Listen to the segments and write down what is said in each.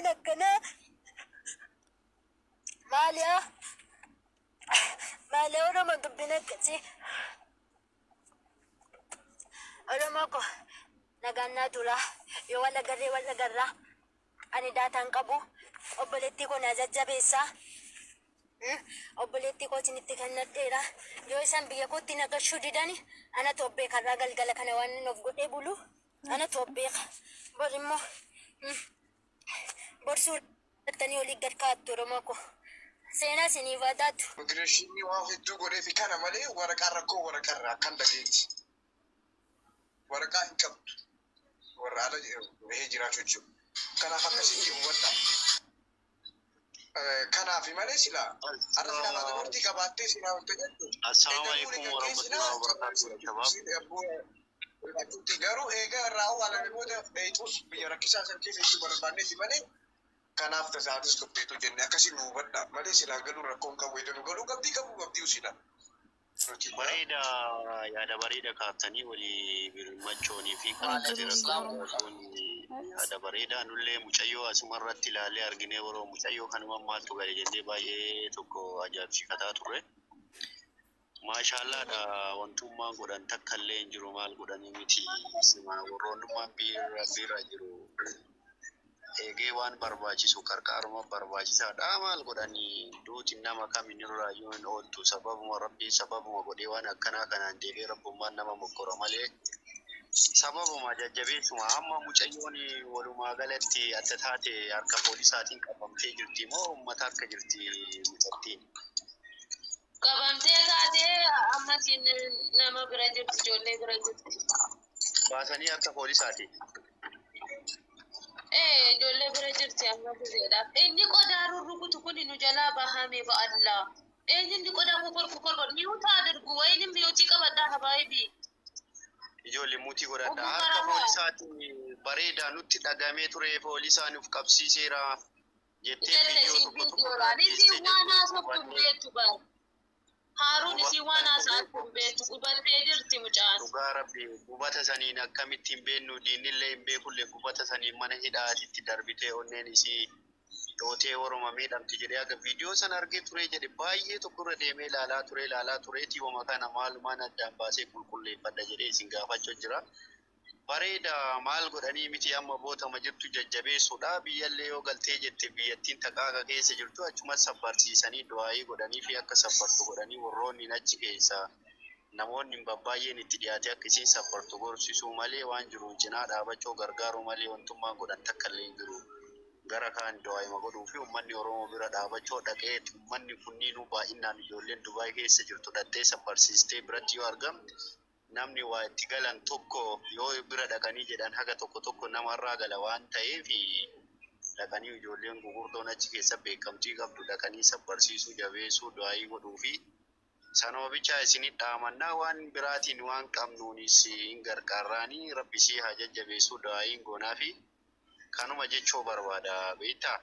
Dubbiin akkanaa maaliyaa maaliyaa Oromoo dubbiin akkasii. Oromoo ko nagaan naa tura, yoo wal agarree wal agarraa. Ani daataan qabu, obboleettii koo naa jajjabeessaa. Obboleettii koo isinitti kennadheera. Yoo isaan biyya kootti na gashuu didani, anatu of beeka. Har'aa galgala kana waan inni of godhee bulu anatu of beeka. Bor immoo bor suurrattanii olii gad kaa'attu Oromoo koo. Seenaa isiniif haa taatu. Immigireeshinii waan hedduu godheefi kana malee waraqaa rakkoo waraqarraa akkan dhageetti. Waraqaa hin qabdu. Warra ala bahee jiraachuu jechuudha. Kanaaf akkasitti hubadha. Kanaaf malee silaa har'a silaa paasapoortii qabaattee silaa wanta jettu. Assalaamu alaikum warahmatullahi wabarakatuh. Shabaab. Garuu egaa irraa awwaalame booda dheexuus biyya rakkisaa san keessa itti barbaanneeti malee kanaaf tasaatis dhufteetu jenne akkasii nu hubadha malee silaa galuun rakkoon qabu edda nu galuu qabdii qabu qabdii usila. Bareeda, yaada bareeda kaaftanii walii birmachoonii fi karaa rakkoon yaada bareeda. Nullee mucayyoo asuma irratti ilaallee arginee yeroo mucayyoo kanuma maaltu gale jennee baay'ee tokko ajaa'ibsiifataa turre. Maashaallaadha, wantummaan godhan takka illee hin jiru, maal godhanii miti, sima warroonnummaan bira jiru eegee waan barbaachisu qarqaaruma barbaachisaadha. Maal godhanii, duuti nama kamin irraayyuu hin ooltu. Sababuma rabbii sababuma godhee waan akkanaa kanaan deebi'ee rabbummaan nama mokkora malee sababuma jajjabeessuma. Amma mucayyoon walumaa galatti adda taate harka poolisaatiin qabamtee jirti moo uummata harka jirti mucattiin? Qabamtee kaatee ammas nama bira jirti, ijoollee bira jirti. Baasanii harka poolisaati. Ee, ijoollee bira jirti amma gizeedhaaf. Inni qodaa rurrukutu kun nu jalaa bahame ba'allaa. Eenyu inni qodaa kokor kokor godhu mute አድርጉ ወይንም mute qabadhaa habaayibi. Ijoollee mute godhadha. Obbo Harka Barahaa. poolisaati bareedaa nutti dhagamee ture, poolisaan uf qabsiiseera jettee Jette viidiyoo siin tokko tokko viidiyoodhaan. Isin waan haasoftu hubanne. Beektu bara. Haaruun isin waan haasa'attu hin beektu, gubattee jirti mucaan. Dhugaa rabbi, gubata saniin akkamitti hin beeknu, diinillee hin beekullee, gubata saniin mana hidhaatitti darbitee onneen isii dhootee waruma miidhamti jedhee aga viidiyoo sana argee ture jedhe. Baay'ee tokko irra deemee ilaalaa ture, ilaalaa ture, tiiwama kana maalumaan addaan baasee qulqulleeffadha jedhee isin gaafachuu jira. Bareeda, maal godhanii miti, amma bootama jirtu jajjabeessuudha. Biyyallee yoo galtee jette biyyattiin taqaaqa keessa jirtu achumas sabbarsiisanii du'aayii godhanii fi akka sabbartu godhanii warroonni achi keessa namoonni babbaay'een itti dhiyaatee akka isiin sabbartu gorsisuu malee waan jiru cinaa dhaabachuu gargaaruu malee wantummaan godhan takka illee hin jiru. Gara kaan du'aayima godhuu fi uummanni Oromoo bira dhaabachuu dhaqee uummanni kunniinuu baay'inaan ijoolleen Dubaay keessa jirtu dhattee sabbarsiistee biratti yoo argamte namni waa itti galan tokko yoo bira dhaqanii jedhan haga tokko tokko namarraa gala waan ta'eef dhaqanii ijoolleen gugurdoon achi keessa beekamtii qabdu dhaqanii sabbarsiisuu, jabeessuu, du'aayii godhuu fi sanuma bichaa isinit dhaamannaa. Waan biraatiin waan qabnuunis hin gargaarraanii, rabbi isii haa jajjabeessuu, du'aayiin goonaa fi kanuma jechuu barbaada beektaa.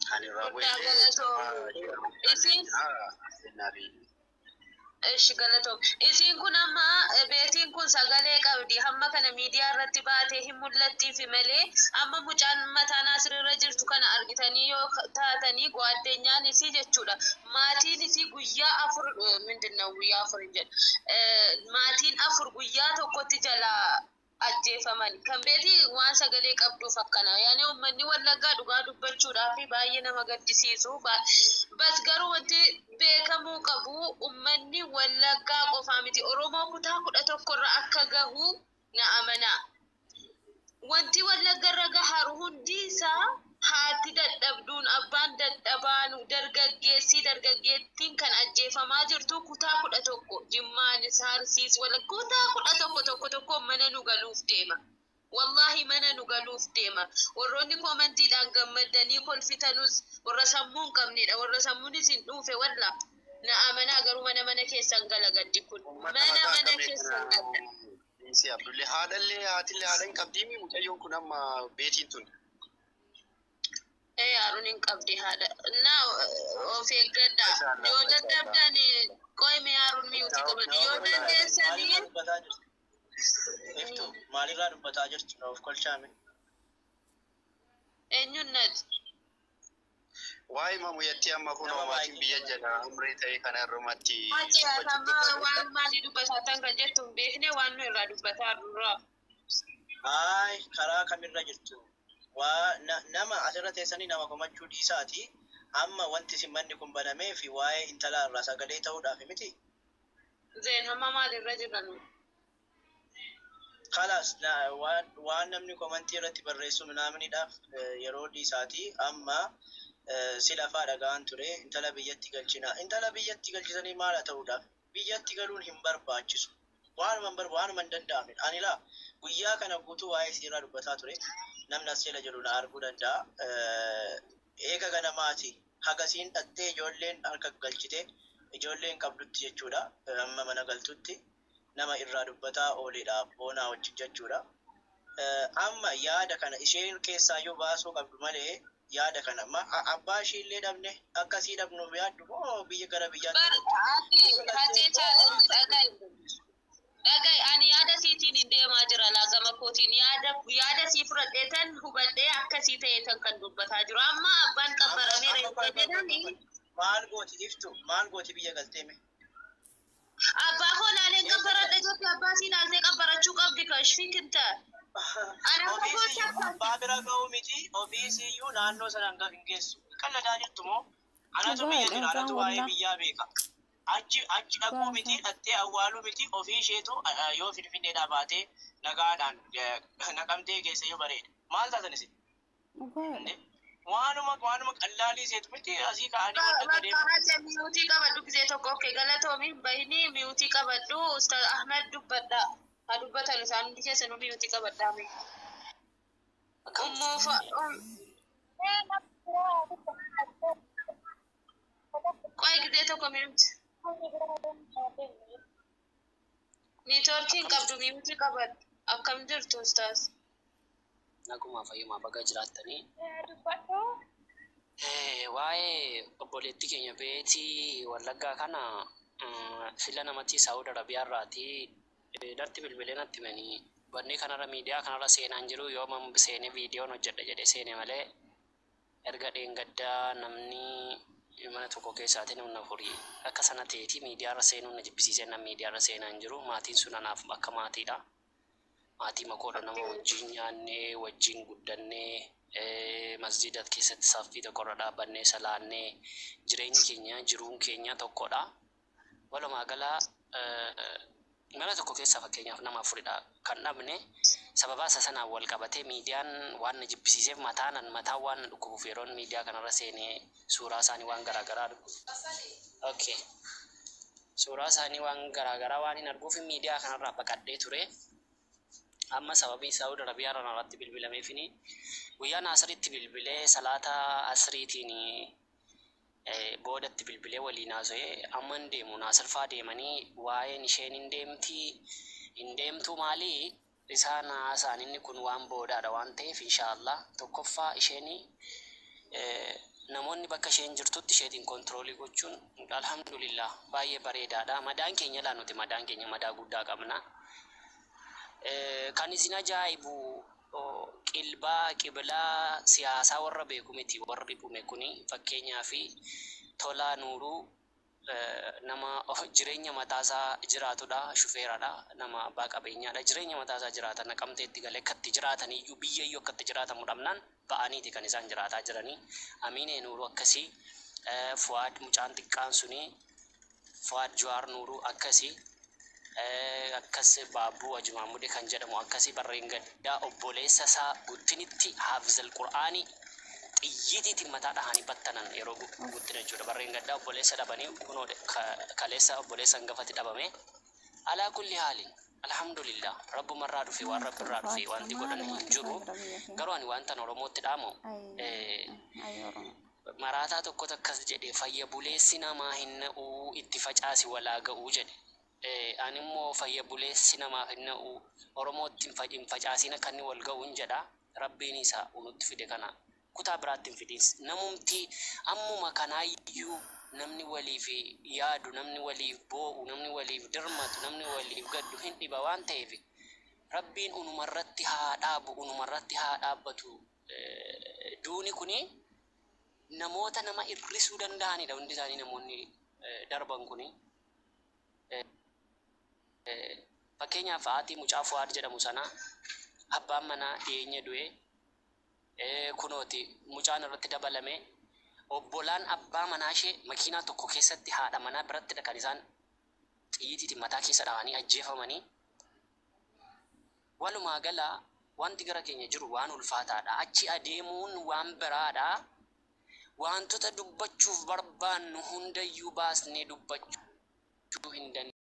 Kan irraa Guddaa galatoomi. Isin bu'ee Ishi galatoom. Isiin kun amma beetiin kun sagalee qabdi. Hamma kana miidiyaa irratti baatee hin mul'attiifi malee amma mucaan mataa Naasirra jirtu kana argitanii yoo taatanii gwaaddenyaan isii jechuudha. Maatiin isii guyyaa 4 ምንድን ነው guyyaa 4 hin jedhu. Maatiin 4 guyyaa tokkotti jalaa ajjeefaman. Kan beeti waan sagalee qabduuf akkana. Yaani uummanni Wallaggaa dhugaa dubbachuudhaaf baay'ee nama gaddisiisu. Bas garuu wanti beekamuu qabu uummanni Wallaggaa qofaa miti. Oromoo kutaa 11rra akka gahu na amanaa. Wanti Wallagga irra gaharu hundi isaa haati dadhabduun, abbaan dadhabaan, dargaggeessi dargaggeettiin kan ajjeefamaa jirtu kutaa 11, Jimmaanis Arsiis wala kutaa 11 tokko tokko mana nu galuuf deema. Wallaahi mana nu galuuf deema. Warroonni commentiidhaan gammadanii kolfitanus warra sammuu hin qabnedha. Warra sammuun isin dhuufe walla. Na amanaa, garuu mana mana keessan gala gaddi kun. Uummata Mana mataa mana qabne keessan kana gala. Insi Abdullee haadhallee haatillee haadha hin qabdiimi mucayyoon kun amma beetiin tun. Ee, Haaruun hin qabdi haadha. Na of eeggadha. Mashallah, Yoo mashallah. dadhabdan qo'ime Haaruun mute qabadhu. Yoo dandeessanii Maalirraa dubbataa jirtu? Iftu, maalirraa dubbataa jirtu? Na of kolchaame. Eenyuun Muhammad. Waa'ee mamuyyatti amma kun Nama maatiin baay'ee biyya jala umrii ta'e kana irrumatti Ati dubbachuu amma barbaada. waan maalii dubbataa kan jettu hin beekne waan nu irraa dubbataa jirra. Haay, karaa kamirra jirtu? Waa nama asirra teessanii nama komachuu dhiisaati. Amma wanti isin manni kun banamee fi waa'ee intalaa irraa sagalee ta'uudhaaf miti. Zeen hamma maalirra jirra nu? Kalaas waan namni komantii irratti barreessu minaaminidhaaf yeroo dhiisaati. Amma si lafaa dhagaan ture intala biyyatti galchina. Intala biyyatti galchisanii maal haa ta'uudhaaf? Biyyatti galuun hin barbaachisu. Waanuma hin waanuma hin danda'amne. Ani laa guyyaa kana guutuu waa'ee seeraa dubbataa ture. Namni as jala jiru na arguu danda'a. Eega ganamaati. Hagasiin dhattee ijoolleen harka galchite ijoolleen qabdutti jechuudha. Amma mana galtutti nama irraa dubbataa ooledha boonaa wajjin jechuudha. Amma yaada kana isheen keessaayyuu baasuu qabdu malee yaada kana abbaa ishii illee dhabne akkasii dhabnuuf yaaddu moo biyya gara biyyaatti Hajee challenge dhaga'i. Dhaga'i ani yaada siitiin hin deemaa jira laagama kootiin yaada sii fudhadhee tan hubadhee akkasii ta'e tan kan dubbataa jiru. Amma abbaan qabbaramee reeffa jedhanii maal gooti iftu maal gooti biyya galtee mee? Abbaa koo laaleen qabbaradhe jetti abbaa sii laaltee qabbarachuu qabdi kan shfikinta. Ana Ofiisiyyuu abbaa bira ga'uu miti ofiisiyyuu naannoo sana hin geessu. Qalladaa jirtu moo anatu biyya jira anatu waa'ee biyyaa beeka. Achi dhaquu miti dhattee awwaaluu miti ofii isheetu yoo finfinneedhaa baatee nagaadhaan naqamtee geesse yoo bareeda. Maal taatan isin? Waanuma qallaalii seetu miti asii ka'anii wanta gadeemu. Bakka miyuutii qabadhu gisee tokko okkee galatoomi bahini miyuutii qabadhu Ustaz Ahmed dubbadha. Haa dubbatan isaan hundi keessanuu miyuutii qabadhaa mee. Ummoo qo'ee gisee tokko miyuuti. Niitoorkiin qabdu miyuutii qabadhu. Akkam jirtu Ustaz? Nagumaa fayyumaa baga jiraattanii. Waa'ee obboleettii keenya beetii Wallaggaa kana fila namatti Saawud Arabiyaa irraati darti bilbilee natti himanii wanni kanarra miidiyaa kanarra seenaan jiru yoo man seenee viidiyoon hojjedha jedhee seene malee erga dheengaddaa namni mana tokko keessaatii namni afurii akka sana ta'eeti miidiyaarra seenuun na jibbisiisee nam miidiyaarra seenaan jiru maatiin sun anaaf akka maatiidha. Maatii makoodha nama wajjin nyaannee wajjin guddannee masjida keessatti saffii tokkorra dhaabbannee salaannee jireenyi keenya jiruun keenya tokkodha. Walumaa gala mana tokko keessa fakkeenyaaf nama afuridha kan dhabne sababa isa sanaan wal qabatee miidiyaan waan na jibbisiiseef mataanan mataan waan na dhukkubuuf yeroon miidiyaa kanarra seenee suuraa isaanii waan garaagaraa argu. Okay. Suuraa isaanii waan garaagaraa waan hin arguuf miidiyaa kanarraa baqadhee ture. Amma sababii Saawud Arabiyaa irraa irratti bilbilameefini guyyaa Naasiritti bilbilee salaata asriitiin boodatti bilbilee waliin haasa'ee amma hin deemu Naasir faa deemanii waa'een isheen hin deemti hin deemtu maali isaan haasa'an inni kun waan boodaadha waan ta'eef inshaallah tokkoffaa isheen namoonni bakka isheen jirtutti isheetiin kontiroolii gochuun alhamdulillah baay'ee bareedaadha. Madaan keenya laa nuti madaan keenya madaa guddaa qabna. Kan isin ajaa'ibu qilbaa qiblaa siyaasaa warra beeku miti warri dhume kuni fakkeenyaa fi Tolaa Nuuruu nama jireenya mataasaa jiraatudha shufeeradha nama abbaa qabeenyaadha jireenya mataasaa jiraata naqamteetti galee akkatti jiraatan iyyuu biyya iyyuu akkatti jiraatamu dhabnaan ba'aniiti kan isaan jiraataa jiranii. Aminee Nuuruu akkasii Fuwaad mucaan xiqqaan suni Fuwaad Jawaar Nuuruu akkasii akkas Baabbuu Ajimaamude kan jedhamu akkasii barreen gaddaa obboleessa isaa guddinitti haafizal qur'aanii xiyyiitiitiin mataa dhahanii battanan yeroo guddina jechuudha. Barreen gaddaa obboleessa dhabanii kunoo kaleessa obboleessa hangafatti dhabame. Alaa kulli haalin alhamdulillah rabbumarraa dhufe waan rabbirraa dhufe wanti godhan hin jiru. Garuu ani wantan Oromootti dhaamu maraataa tokkotu akkas jedhe fayya buleessi namaa hin na'uu itti facaasi walaa ga'uu jedhe. Ani immoo fayya buleessi namaaf hin na'u Oromootti hin facaasin akka inni wal ga'u hin jedha. Rabbiin isa nutti fide kana kutaa biraatti hin fidin. Namumti ammuma kanaayyuu namni waliif yaadu, namni waliif boo'u, namni waliif dirmatu, namni waliif gaddu hin dhiba waan ta'eef Rabbiin unumarratti haa dhaabu, unumarratti haa dhaabbatu. Duuni kuni namoota nama hir'isuu danda'anidha hundi isaanii namoonni darban kuni. Fakkeenyaaf haati mucaa Fuwaad jedhamu sana abbaan manaa dhiyeenya du'e, kunooti mucaan irratti dabalame, obbolaan abbaa manaa ishee makiinaa tokko keessatti haadha manaa birattidha kan isaan xiyyiitiitiin mataa keessa dhahanii ajjeefamanii. Walumaa gala wanti gara keenya jiru waan ulfaataadha. Achi adeemuun waan biraadha. Wantoota dubbachuuf barbaannu hundayyuu baasnee dubbachuu hin dandeenyu.